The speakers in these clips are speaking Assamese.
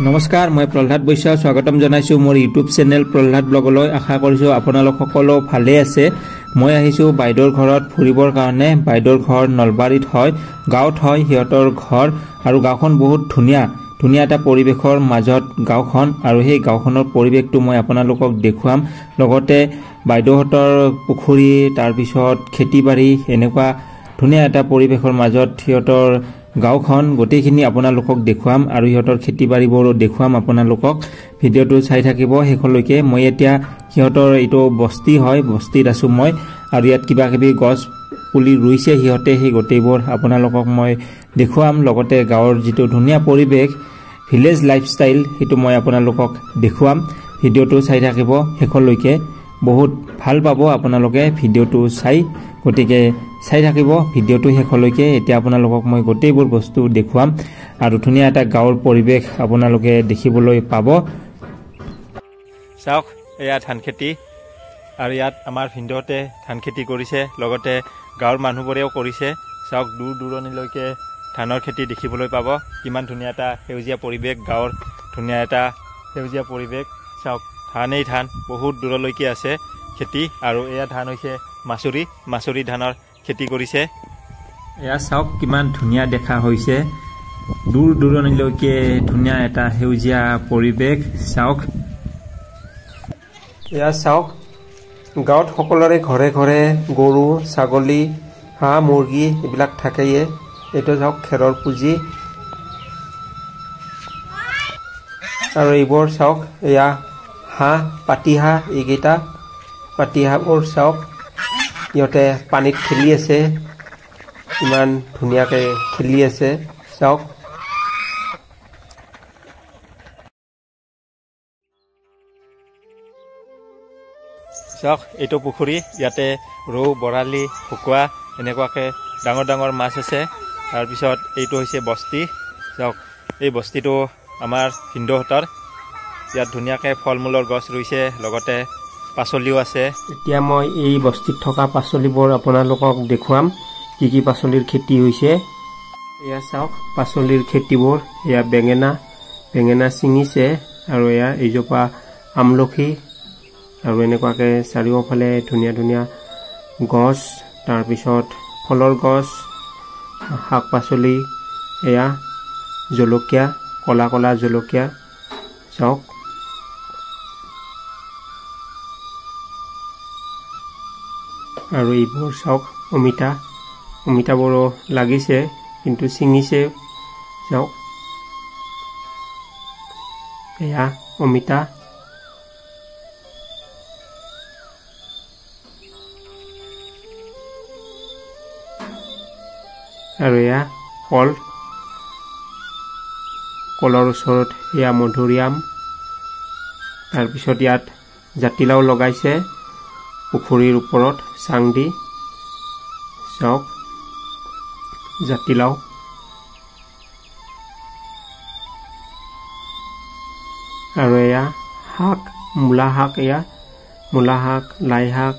নমস্কাৰ, মই প্ৰহ্লাদ বৈশ্য স্বাগতম জনাইছোঁ মোৰ ইউটিউব চেনেল প্ৰহ্লাদ ব্লগলৈ। আশা কৰিছোঁ আপোনালোক সকলো ভালে আছে। মই আহিছোঁ বাইদেউৰ ঘৰত ফুৰিবৰ কাৰণে। বাইদেউৰ ঘৰ নলবাৰীত হয়, গাঁৱত হয় সিহঁতৰ ঘৰ। আৰু গাঁওখন বহুত ধুনীয়া ধুনীয়া এটা পৰিৱেশৰ মাজত গাঁওখন। আৰু সেই গাঁওখনৰ পৰিৱেশটো মই আপোনালোকক দেখুৱাম, লগতে বাইদেউহঁতৰ পুখুৰী, তাৰপিছত খেতি বাৰী, এনেকুৱা ধুনীয়া এটা পৰিৱেশৰ মাজত সিহঁতৰ গাঁওখন গোটেইখিনি আপোনালোকক দেখুৱাম। আৰু সিহঁতৰ খেতি বাৰীবোৰো দেখুৱাম আপোনালোকক। ভিডিঅ'টো চাই থাকিব শেষলৈকে। মই এতিয়া সিহঁতৰ এইটো বস্তি হয়, বস্তিত আছোঁ মই। আৰু ইয়াত কিবা কিবি গছ পুলি ৰুইছে সিহঁতে, সেই গোটেইবোৰ আপোনালোকক মই দেখুৱাম। লগতে গাঁৱৰ যিটো ধুনীয়া পৰিৱেশ, ভিলেজ লাইফষ্টাইল, সেইটো মই আপোনালোকক দেখুৱাম। ভিডিঅ'টো চাই থাকিব শেষলৈকে, বহুত ভাল পাব আপোনালোকে ভিডিঅ'টো চাই। গতিকে চাই থাকিব ভিডিঅ'টো শেষলৈকে। এতিয়া আপোনালোকক মই গোটেইবোৰ বস্তু দেখুৱাম আৰু ধুনীয়া এটা গাঁৱৰ পৰিৱেশ আপোনালোকে দেখিবলৈ পাব। চাওক, এয়া ধান খেতি। আৰু ইয়াত আমাৰ ভিনদেউহঁতে ধান খেতি কৰিছে, লগতে গাঁৱৰ মানুহবোৰেও কৰিছে। চাওক, দূৰ দূৰণিলৈকে ধানৰ খেতি দেখিবলৈ পাব। কিমান ধুনীয়া এটা সেউজীয়া পৰিৱেশ, গাঁৱৰ ধুনীয়া এটা সেউজীয়া পৰিৱেশ। চাওক, ধানেই ধান, বহুত দূৰলৈকে আছে খেতি। আৰু এয়া ধান হৈছে মাচুৰি, মাচুৰি ধানৰ খেতি কৰিছে। এয়া চাওক, কিমান ধুনীয়া দেখা হৈছে, দূৰ দূৰণিলৈকে ধুনীয়া এটা সেউজীয়া পৰিৱেশ। চাওক, এয়া চাওক, গাঁৱত সকলোৰে ঘৰে ঘৰে গৰু, ছাগলী, হাঁহ, মুৰ্গী এইবিলাক থাকেয়ে। এইটো চাওক, খেৰৰ পুঁজি। আৰু এইবোৰ চাওক, এয়া হাঁহ, পাতিহাঁহ, এইকেইটা পাতিহাঁহবোৰ চাওক, সিহঁতে পানীত খেলি আছে, ইমান ধুনীয়াকৈ খেলি আছে। চাওক, চাওক, এইটো পুখুৰী। ইয়াতে ৰৌ, বৰালি, ভকুৱা এনেকুৱাকৈ ডাঙৰ ডাঙৰ মাছ আছে। তাৰপিছত এইটো হৈছে বস্তি। চাওক, এই বস্তিটো আমাৰ ভিনদেউহঁতৰ। ইয়াত ধুনীয়াকৈ ফল মূলৰ গছ ৰুইছে, লগতে পাচলিও আছে। এতিয়া মই এই বস্তিত থকা পাচলিবোৰ আপোনালোকক দেখুৱাম, কি কি পাচলিৰ খেতি হৈছে। এয়া চাওক পাচলিৰ খেতিবোৰ। এয়া বেঙেনা, বেঙেনা ছিঙিছে। আৰু এয়া এইজোপা আমলখি। আৰু এনেকুৱাকৈ চাৰিওফালে ধুনীয়া ধুনীয়া গছ, তাৰপিছত ফলৰ গছ, শাক পাচলি। এয়া জলকীয়া, ক'লা ক'লা জলকীয়া চাওক। আৰু এইবোৰ চাওক অমিতা, অমিতাবোৰো লাগিছে কিন্তু ছিঙিছে। চাওক, এয়া অমিতা। আৰু এয়া কল, কলৰ ওচৰত এয়া মধুৰিআম। তাৰপিছত ইয়াত জাতিলাও লগাইছে পুখুৰীৰ ওপৰত চাং দি। চাওক জাতিলাও। আৰু এয়া শাক, মূলা শাক, এয়া মূলা শাক, লাই শাক,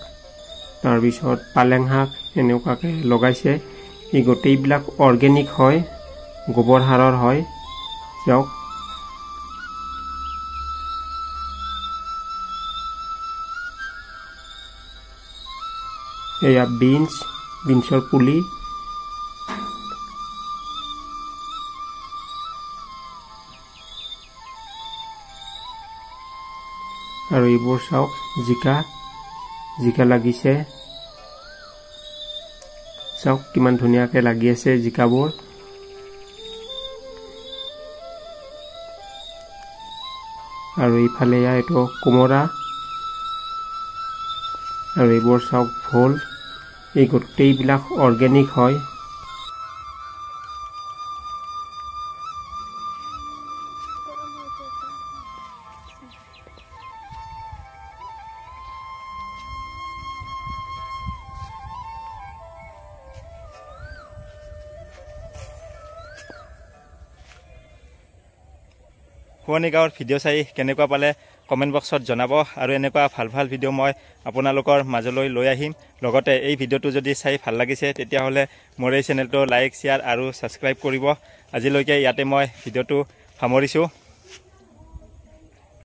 তাৰপিছত পালেং শাক এনেকুৱাকৈ লগাইছে। এই গোটেইবিলাক অৰ্গেনিক হয়, গোবৰ সাৰৰ হয়। চাওক, এয়া বিনছ, বিনছৰ পুলি। আৰু এইবোৰ চাওক জিকা, জিকা লাগিছে। চাওক কিমান ধুনীয়াকৈ লাগি আছে জিকাবোৰ। আৰু এইফালে এয়া এইটো কোমোৰা। আৰু এইবোৰ চাওক ভোল। এই গোটেইবিলাক অৰ্গেনিক হয়। শুৱনি গাঁৱৰ ভিডিঅ' চাই কেনেকুৱা পালে কমেণ্ট বক্সত জনাব। আৰু এনেকুৱা ভাল ভাল ভিডিঅ' মই আপোনালোকৰ মাজলৈ লৈ আহিম। লগতে এই ভিডিঅ'টো যদি চাই ভাল লাগিছে তেতিয়াহ'লে মোৰ এই চেনেলটো লাইক, শ্বেয়াৰ আৰু ছাবস্ক্ৰাইব কৰিব। আজিলৈকে ইয়াতে মই ভিডিঅ'টো সামৰিছোঁ।